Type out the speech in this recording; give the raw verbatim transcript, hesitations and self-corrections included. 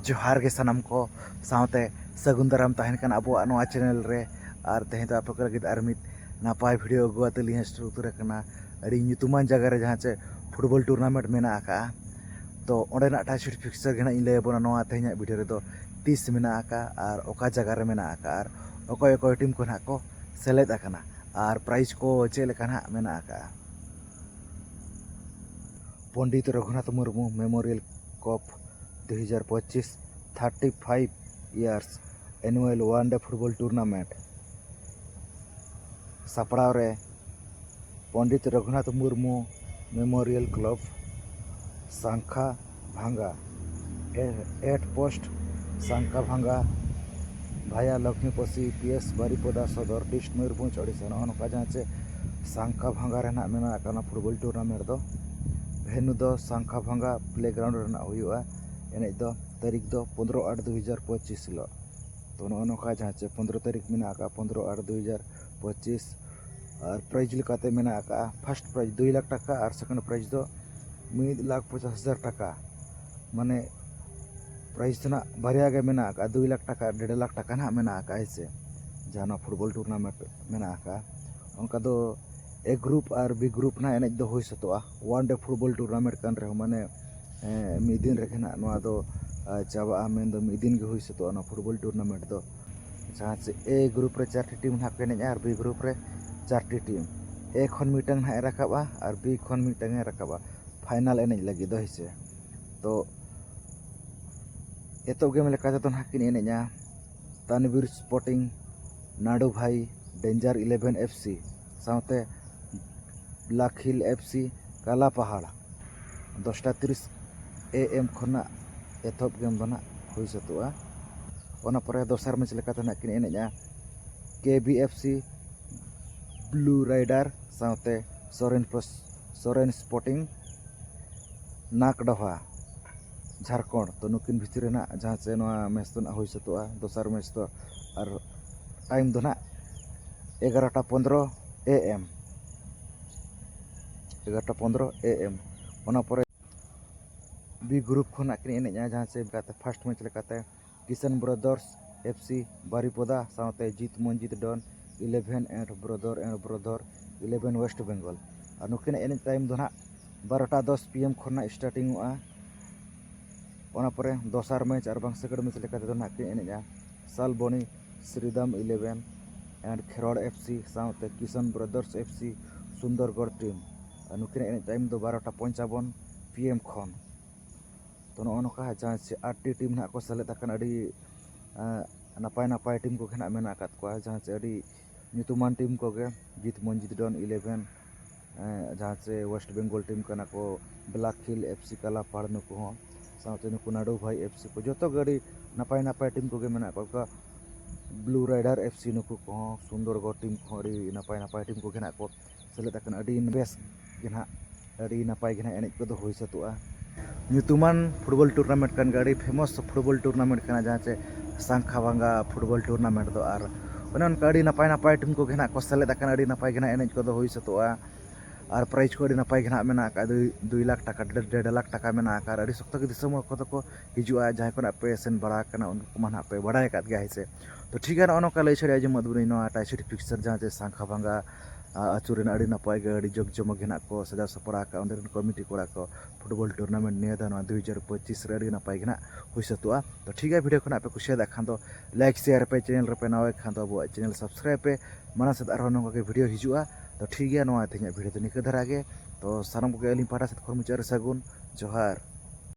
ᱡᱚᱦᱟᱨ ᱜᱮ ᱥᱟᱱᱟᱢ ᱠᱚ, ᱥᱟᱶᱛᱮ ᱥᱟᱹᱜᱩᱱ ᱫᱟᱨᱟᱢ ᱛᱟᱦᱮᱱ ᱠᱟᱱᱟ ᱟᱵᱚᱣᱟᱜ ᱱᱚᱣᱟ ᱪᱮᱱᱮᱞ ᱨᱮ᱾ ᱟᱨ ᱛᱮᱦᱮᱧ ᱫᱚ ᱟᱯᱮ ᱠᱚ ᱞᱟᱹᱜᱤᱫ ᱟᱨ ᱢᱤᱫ ᱱᱟᱯᱟᱭ ᱵᱷᱤᱰᱤᱭᱳ ᱟᱹᱜᱩ ᱟᱛᱮ ᱞᱤᱧ ᱦᱮᱡ ᱥᱮᱴᱮᱨ ᱩᱛᱟᱹᱨ ᱟᱠᱟᱱᱟ᱾ ᱟᱹᱰᱤ ᱧᱩᱛᱩᱢᱟᱱ ᱡᱟᱭᱜᱟ ᱨᱮ, ᱡᱟᱦᱟᱸ ᱪᱮ ᱯᱷᱩᱴᱵᱚᱞ ᱴᱩᱨᱱᱟᱢᱮᱱᱴ ᱢᱮᱱᱟᱜ ᱟᱠᱟᱫᱼᱟ᱾ ᱛᱚ ᱚᱸᱰᱮᱱᱟᱜ ᱴᱟᱭᱥᱤᱴ ᱯᱷᱤᱠᱥᱪᱟᱨ ᱜᱮ ᱱᱟᱜ ᱤᱧ ᱞᱟᱹᱭ ᱟᱵᱚᱱᱟ ᱱᱚᱣᱟ ᱛᱮᱦᱮᱧᱟᱜ ᱵᱷᱤᱰᱤᱭᱳ ᱨᱮᱫᱚ, ᱛᱤᱥ ᱢᱮᱱᱟᱜ ᱟᱠᱟᱫᱼᱟ ᱟᱨ ᱚᱠᱟ ᱡᱟᱭᱜᱟ ᱨᱮ ᱢᱮᱱᱟᱜ ᱟᱠᱟᱫᱼᱟ ᱟᱨ ᱚᱠᱚᱭ ᱚᱠᱚᱭ ᱴᱤᱢ ᱠᱚ ᱱᱟᱜ ᱠᱚ ᱥᱮᱞᱮᱫ ᱟᱠᱟᱱᱟ ᱟᱨ ᱯᱨᱟᱭᱤᱡᱽ ᱠᱚ ᱪᱮᱫ ᱞᱮᱠᱟ ᱱᱟᱜ ᱢᱮᱱᱟᱜ ᱟᱠᱟᱫᱼᱟ᱾ ᱯᱚᱱᱰᱤᱛ ᱨᱚᱜᱷᱩᱱᱟᱛᱷ ᱢᱩᱨᱢᱩ ᱢᱮᱢᱳᱨᱤᱭᱟᱞ ᱠᱟᱯ ᱫᱩ ᱦᱟᱡᱟᱨ ᱯᱚᱸᱪᱤᱥ, thirty five years annual one day football tournament᱾ ᱥᱟᱯᱲᱟᱣ ᱨᱮ ᱯᱚᱱᱰᱤᱛ ᱨᱚᱜᱷᱩᱱᱟᱛᱷ ᱢᱩᱨᱢᱩ ᱢᱮᱢᱳᱨᱤᱭᱟᱞ ᱠᱞᱟᱵᱽ, ᱥᱟᱝᱠᱷᱟ ᱵᱷᱟᱝᱜᱟ, ᱮ-, at post Sankha Bhanga, via Lakhmiposi, P S Baripada Sadar, dist Mayurbhanj, Odisha. ᱱᱚᱜᱼᱚ ᱱᱚᱝᱠᱟ ᱡᱟᱦᱟᱸ ᱪᱮ ᱥᱟᱝᱠᱷᱟ ᱵᱷᱟᱝᱜᱟ ᱨᱮ ᱱᱟᱜ ᱢᱮᱱᱟᱜ ᱟᱠᱟᱫ ᱚᱱᱟ ᱯᱷᱩᱴᱵᱚᱞ ᱴᱩᱨᱱᱟᱢᱮᱱᱴ ᱫᱚ, ᱵᱷᱮᱱᱩ ᱫᱚ ᱥᱟᱝᱠᱷᱟ ᱵᱷᱟᱝᱜᱟ ᱯᱞᱮ ᱜᱨᱟᱣᱩᱱᱰ ᱨᱮ ᱱᱟᱜ ᱦᱩᱭᱩᱜᱼᱟ᱾ ᱮᱱᱮᱡ ᱫᱚ ᱛᱟᱹᱨᱤᱠᱷ ᱫᱚ ᱯᱚᱱᱫᱽᱨᱚ ᱟᱴ ᱫᱩ ᱦᱟᱡᱟᱨ ᱯᱚᱸᱪᱤᱥ ᱦᱤᱞᱳᱜ᱾ ᱛᱚ ᱱᱚᱜᱼᱚ ᱱᱚᱝᱠᱟ ᱡᱟᱦᱟᱸ ᱪᱮ ᱯᱚᱱᱫᱽᱨᱚ ᱛᱟᱹᱨᱤᱠᱷ ᱢᱮᱱᱟᱜ ᱟᱠᱟᱫᱼᱟ, ᱯᱚᱱᱫᱽᱨᱚ ᱟᱴ ᱫᱩ ᱦᱟᱡᱟᱨ ᱯᱚᱸᱪᱤᱥ᱾ ᱟᱨ ᱯᱨᱟᱭᱤᱡᱽ ᱞᱮᱠᱟᱛᱮ ᱢᱮᱱᱟᱜ ᱟᱠᱟᱫᱼᱟ, ᱯᱷᱟᱥᱴ ᱯᱨᱟᱭᱤᱡᱽ ᱫᱩᱭ ᱞᱟᱠᱷ ᱴᱟᱠᱟ ᱟᱨ ᱥᱮᱠᱮᱱᱰ ᱯᱨᱟᱭᱤᱡᱽ ᱫᱚ ᱢᱤᱫ ᱞᱟᱠᱷ ᱯᱚᱪᱟᱥ ᱦᱟᱡᱟᱨ ᱴᱟᱠᱟ᱾ ᱢᱟᱱᱮ ᱯᱨᱟᱭᱤᱡᱽ ᱫᱚ ᱱᱟᱜ ᱵᱟᱨᱭᱟ ᱜᱮ ᱢᱮᱱᱟᱜ ᱟᱠᱟᱫᱼᱟ, ᱫᱩᱭ ᱞᱟᱠᱷ ᱴᱟᱠᱟ ᱟᱨ ᱰᱮᱲ ᱞᱟᱠᱷ ᱴᱟᱠᱟ ᱱᱟᱜ ᱢᱮᱱᱟᱜ ᱟᱠᱟᱫᱼᱟ, ᱦᱮᱸ ᱥᱮ, ᱡᱟᱦᱟᱸ ᱱᱚᱣᱟ ᱯᱷᱩᱴᱵᱚᱞ ᱴᱩᱨᱱᱟᱢᱮᱱᱴ ᱢᱮᱱᱟᱜ ᱟᱠᱟᱫᱼᱟ᱾ ᱚᱱᱠᱟ ᱫᱚ ᱮ ᱜᱨᱩᱯ ᱟᱨ ᱵᱤ ᱜᱨᱩᱯ ᱱᱟᱜ ᱮᱱᱮᱡ ᱫᱚ ᱦᱩᱭ ᱥᱟᱹᱛᱚᱜᱼᱟ᱾ ᱚᱣᱟᱱ ᱰᱮ ᱯᱷᱩᱴᱵᱚᱞ ᱴᱩᱨᱱᱟᱢᱮᱱᱴ ᱠᱟᱱ ᱨᱮᱦᱚᱸ, ᱢᱟᱱᱮ, ᱮᱸ, ᱢᱤᱫ ᱫᱤᱱ ᱨᱮᱜᱮ ᱱᱟᱜ ᱱᱚᱣᱟ ᱫᱚ, ᱟ, ᱪᱟᱵᱟᱜᱼᱟ, ᱢᱮᱱᱫᱚ ᱢᱤᱫ ᱫᱤᱱ ᱜᱮ ᱦᱩᱭ ᱥᱟᱹᱛᱚᱜᱼᱟ ᱱᱚᱣᱟ ᱯᱷᱩᱴᱵᱚᱞ ᱴᱩᱨᱱᱟᱢᱮᱱᱴ ᱫᱚ᱾ ᱡᱟᱦᱟᱸ ᱪᱮ ᱮ ᱜᱨᱩᱯ ᱨᱮ ᱪᱟᱨᱴᱤ ᱴᱤᱢ ᱱᱟᱜ ᱠᱚ ᱮᱱᱮᱡᱼᱟ ᱟᱨ ᱵᱤ ᱜᱨᱩᱯ ᱨᱮ ᱪᱟᱨᱴᱤ ᱴᱤᱢ, ᱮ ᱠᱷᱚᱱ ᱢᱤᱫᱴᱟᱝ ᱱᱟᱜ ᱮ ᱨᱟᱠᱟᱵᱼᱟ ᱟᱨ ᱵᱤ ᱠᱷᱚᱱ ᱢᱤᱫᱴᱟᱝ ᱮ ᱨᱟᱠᱟᱵᱼᱟ ᱯᱷᱟᱭᱱᱟᱞ ᱮᱱᱮᱡ ᱞᱟᱹᱜᱤᱫ ᱫᱚ, ᱦᱮᱸ ᱥᱮ᱾ ᱛᱚ ᱮᱛᱚᱦᱚᱵ ᱜᱮᱢ ᱞᱮᱠᱟ ᱛᱮᱫᱚ ᱱᱟᱦᱟᱜ ᱠᱤᱱ ᱮᱱᱮᱡᱼᱟ ᱛᱟᱱᱵᱤᱨ ᱥᱯᱳᱨᱴᱤᱝ, ᱱᱟᱰᱩ ᱵᱷᱟᱭ, ᱰᱮᱧᱡᱟᱨ ᱤᱞᱮᱵᱷᱮᱱ ᱮᱯᱷ ᱥᱤ ᱥᱟᱶᱛᱮ ᱞᱟᱠᱷᱤᱞ ᱮᱯᱷ ᱥᱤ ᱠᱟᱞᱟ ᱯᱟᱦᱟᱲ᱾ ᱫᱚᱥᱴᱟ ᱛᱤᱨᱤᱥ ᱮ ᱮᱢ ᱠᱷᱚᱱᱟᱜ ᱮᱛᱚᱦᱚᱵ ᱜᱮᱢ ᱫᱚ ᱱᱟᱦᱟᱜ ᱦᱩᱭ ᱥᱟᱹᱛᱚᱜᱼᱟ᱾ ᱚᱱᱟ ᱯᱚᱨᱮ ᱫᱚᱥᱟᱨ ᱢᱮᱪ ᱞᱮᱠᱟᱛᱮ ᱱᱟᱦᱟᱜ ᱠᱤᱱ ᱮᱱᱮᱡᱼᱟ K B F C blue rider ᱥᱟᱶᱛᱮ ᱥᱚᱨᱮᱱ ᱯᱚᱥ-, ᱥᱚᱨᱮᱱ ᱥᱯᱳᱨᱴᱤᱝ ᱱᱟᱠᱰᱚᱦᱟ, ᱡᱷᱟᱲᱠᱷᱚᱸᱰ᱾ ᱛᱚ ᱱᱩᱠᱤᱱ ᱵᱷᱤᱛᱨᱤ ᱨᱮ ᱱᱟᱦᱟᱜ ᱡᱟᱦᱟᱸ ᱪᱮ ᱱᱚᱣᱟ ᱢᱮᱪ ᱫᱚ ᱱᱟᱦᱟᱜ ᱦᱩᱭ ᱥᱟᱹᱛᱚᱜᱼᱟ, ᱫᱚᱥᱟᱨ ᱢᱮᱪ ᱫᱚ᱾ ᱟᱨ ᱴᱟᱭᱤᱢ ᱫᱚ ᱱᱟᱦᱟᱜ ᱮᱜᱟᱨᱚᱴᱟ ᱯᱚᱱᱫᱽᱨᱚ ᱮ ᱮᱢ, ᱮᱜᱟᱨᱚᱴᱟ ᱯᱚᱱᱫᱽᱨᱚ ᱮ ᱮᱢ᱾ ᱚᱱᱟ ᱯᱚᱨᱮ B group ᱠᱷᱚᱱᱟᱜ ᱠᱤᱱ ᱮᱱᱮᱡᱼᱟ, ᱡᱟᱦᱟᱸ ᱪᱮ ᱞᱮᱠᱟᱛᱮ first match ᱞᱮᱠᱟᱛᱮ ᱠᱤᱥᱟᱱ Brothers F C ᱵᱟᱨᱤᱯᱚᱫᱟ ᱥᱟᱶᱛᱮ ᱡᱤᱛ ᱢᱚᱱᱡᱤᱛ ᱰᱚᱱ eleven and brother and brother eleven West Bengal᱾ ᱟᱨ ᱱᱩᱠᱤᱱᱟᱜ ᱮᱱᱮᱡ time ᱫᱚ ᱱᱟᱦᱟᱜ ᱵᱟᱨᱚᱴᱟ ᱫᱚᱥ P M ᱠᱷᱚᱱᱟᱜ starting ᱚᱜᱼᱟ᱾ ᱚᱱᱟ ᱯᱚᱨᱮ ᱫᱚᱥᱟᱨ match ᱟᱨ ᱵᱟᱝ second match ᱞᱮᱠᱟ ᱛᱮᱫᱚ ᱱᱟᱦᱟᱜ ᱠᱤᱱ ᱮᱱᱮᱡᱼᱟ Salboni ᱥᱨᱤᱫᱟᱢ eleven and Kherwar F C ᱥᱟᱶᱛᱮ ᱠᱤᱥᱟᱱ Brothers F C Sundargarh team᱾ ᱟᱨ ᱱᱩᱠᱤᱱᱟᱜ ᱮᱱᱮᱡ time ᱫᱚ ᱵᱟᱨᱚᱴᱟ ᱯᱚᱧᱪᱟᱵᱚᱱ P M ᱠᱷᱚᱱ᱾ ᱛᱚ, ᱱᱚᱜᱼᱚ ᱱᱚᱝᱠᱟ ᱡᱟᱦᱟᱸ ᱪᱮ ᱟᱴ ᱴᱤ team ᱱᱟᱦᱟᱜ ᱠᱚ ᱥᱮᱞᱮᱫ ᱟᱠᱟᱱ, ᱟᱹᱰᱤ, ᱮᱸ, ᱱᱟᱯᱟᱭ ᱱᱟᱯᱟᱭ team ᱠᱚᱜᱮ ᱱᱟᱦᱟᱜ ᱢᱮᱱᱟᱜ ᱟᱠᱟᱫ ᱠᱚᱣᱟ, ᱡᱟᱦᱟᱸ ᱪᱮ ᱟᱹᱰᱤ ᱧᱩᱛᱩᱢᱟᱱ team ᱠᱚᱜᱮ, ᱡᱤᱛ ᱢᱚᱱᱡᱤᱛ ᱰᱚᱱ eleven, ᱮᱸ, ᱡᱟᱦᱟᱸ ᱪᱮ West Bengal team ᱠᱟᱱᱟ ᱠᱚ, Black Hill F C ᱠᱟᱞᱟᱯᱟᱲ ᱱᱩᱠᱩ ᱦᱚᱸ, ᱥᱟᱶᱛᱮ ᱱᱩᱠᱩ ᱱᱟᱰᱩ ᱵᱷᱟᱭ F C ᱠᱚ, ᱡᱚᱛᱚ ᱜᱮ ᱟᱹᱰᱤ ᱱᱟᱯᱟᱭ ᱱᱟᱯᱟᱭ team ᱠᱚᱜᱮ ᱢᱮᱱᱟᱜ ᱠᱚᱣᱟ᱾ ᱚᱱᱠᱟ Blue Rider F C ᱱᱩᱠᱩ ᱠᱚᱦᱚᱸ, ᱥᱩᱱᱫᱚᱨᱜᱚᱲ team ᱠᱚᱦᱚᱸ ᱟᱹᱰᱤ ᱱᱟᱯᱟᱭ ᱱᱟᱯᱟᱭ team ᱠᱚᱜᱮ ᱱᱟᱦᱟᱜ ᱠᱚ ᱥᱮᱞᱮᱫ ᱟᱠᱟᱱᱟ᱾ ᱟᱹᱰᱤ ᱵᱮᱥ ᱜᱮ ᱱᱟᱦᱟᱜ, ᱟᱹᱰᱤ ᱱᱟᱯᱟᱭ ᱜᱮ ᱱᱟᱦᱟᱜ ᱮᱱᱮᱡ ᱠᱚᱫᱚ ᱦᱩᱭ ᱥᱟᱹᱛᱚᱜᱼᱟ᱾ ᱧᱩᱛᱩᱢᱟᱱ football tournament ᱠᱟᱱ ᱜᱮᱭᱟ, ᱟᱹᱰᱤ famous football tournament ᱠᱟᱱᱟ, ᱡᱟᱦᱟᱸ ᱪᱮ ᱥᱟᱝᱠᱷᱟ ᱵᱷᱟᱝᱜᱟ football tournament ᱫᱚ᱾ ᱟᱨ ᱚᱱᱮ ᱚᱱᱠᱟ ᱟᱹᱰᱤ ᱱᱟᱯᱟᱭ ᱱᱟᱯᱟᱭ team ᱠᱚᱜᱮ ᱱᱟᱦᱟᱜ ᱠᱚ ᱥᱮᱞᱮᱫ ᱟᱠᱟᱱᱟ, ᱟᱹᱰᱤ ᱱᱟᱯᱟᱭ ᱜᱮ ᱱᱟᱦᱟᱜ ᱮᱱᱮᱡ ᱠᱚᱫᱚ ᱦᱩᱭ ᱥᱟᱹᱛᱚᱜᱼᱟ᱾ ᱟᱨ prize ᱠᱚ ᱟᱹᱰᱤ ᱱᱟᱯᱟᱭ ᱜᱮ ᱱᱟᱦᱟᱜ ᱢᱮᱱᱟᱜ ᱟᱠᱟᱫ, ᱫᱩᱭ, ᱫᱩᱭ ᱞᱟᱠᱷ ᱴᱟᱠᱟ, ᱰᱮᱲ, ᱰᱮᱲ ᱞᱟᱠᱷ ᱴᱟᱠᱟ ᱢᱮᱱᱟᱜ ᱟᱠᱟᱫ᱾ ᱟᱹᱰᱤ ᱥᱚᱠᱛᱚ ᱜᱮ ᱫᱤᱥᱚᱢ ᱦᱚᱲ ᱠᱚᱫᱚ ᱠᱚ ᱦᱤᱡᱩᱜᱼᱟ, ᱡᱟᱦᱟᱸᱭ ᱠᱚ ᱱᱟᱦᱟᱜ ᱯᱮ ᱥᱮᱱ ᱵᱟᱲᱟ ᱟᱠᱟᱱᱟ ᱩᱱᱠᱩ ᱠᱚᱢᱟ ᱱᱟᱦᱟᱜ ᱯᱮ ᱵᱟᱲᱟᱭ ᱟᱠᱟᱫ ᱜᱮᱭᱟ, ᱦᱮᱸ ᱥᱮ᱾ ᱛᱚ ᱴᱷᱤᱠ ᱜᱮᱭᱟ, ᱱᱚᱜᱼᱚ ᱱᱚᱝᱠᱟ ᱞᱟᱹᱭ ᱥᱟᱰᱮ ᱟᱸᱡᱚᱢᱟᱫ ᱵᱚᱱᱟᱹᱧ ᱱᱚᱣᱟ ᱴᱟᱭᱥᱤᱰ fixture, ᱡᱟᱦᱟᱸ ᱪᱮ ᱥᱟᱝᱠᱷᱟ ᱵᱷᱟᱝᱜᱟ, ᱟ, ᱟᱹᱛᱩ ᱨᱮᱱᱟᱜ ᱟᱹᱰᱤ ᱱᱟᱯᱟᱭ ᱜᱮ, ᱟᱹᱰᱤ ᱡᱚᱜᱽ ᱡᱚᱢᱚᱠ ᱜᱮ ᱱᱟᱦᱟᱜ ᱠᱚ ᱥᱟᱡᱟᱣ ᱥᱟᱯᱲᱟᱣ ᱟᱠᱟᱫ ᱚᱸᱰᱮ ᱨᱮᱱ committee ᱠᱚᱲᱟ ᱠᱚ᱾ Football tournament ᱱᱤᱭᱟᱹ ᱫᱷᱟᱣ ᱱᱚᱣᱟ ᱫᱩᱭ ᱦᱟᱡᱟᱨ ᱯᱚᱸᱪᱤᱥ ᱨᱮ ᱟᱹᱰᱤ ᱱᱟᱯᱟᱭ ᱜᱮ ᱱᱟᱦᱟᱜ ᱦᱩᱭ ᱥᱟᱹᱛᱚᱜᱼᱟ᱾ ᱛᱚ ᱴᱷᱤᱠ ᱜᱮᱭᱟ, video ᱠᱷᱚᱱᱟᱜ ᱯᱮ ᱠᱩᱥᱤᱭᱟᱫ ᱠᱷᱟᱱ ᱫᱚ like, share ᱯᱮ, channel ᱨᱮᱯᱮ ᱱᱟᱣᱟ ᱠᱷᱟᱱ ᱫᱚ ᱟᱵᱚᱣᱟᱜ channel subscribe ᱯᱮ, ᱢᱟᱲᱟᱝ ᱥᱮᱫ ᱟᱨᱦᱚᱸ ᱱᱚᱝᱠᱟ ᱜᱮ video ᱦᱤᱡᱩᱜᱼᱟ᱾ ᱛᱚ ᱴᱷᱤᱠ ᱜᱮᱭᱟ, ᱱᱚᱣᱟ ᱛᱮᱦᱮᱧᱟᱜ video ᱫᱚ ᱱᱤᱝᱠᱟᱹ ᱫᱷᱟᱨᱟ ᱜᱮ᱾ ᱛᱚ ᱥᱟᱱᱟᱢ ᱠᱚᱜᱮ ᱟᱹᱞᱤᱧ ᱯᱟᱦᱴᱟ ᱥᱮᱫ ᱠᱷᱚᱱ ᱢᱩᱪᱟᱹᱫ ᱨᱮ ᱥᱟᱹᱜᱩᱱ ᱡᱚᱦᱟᱨ᱾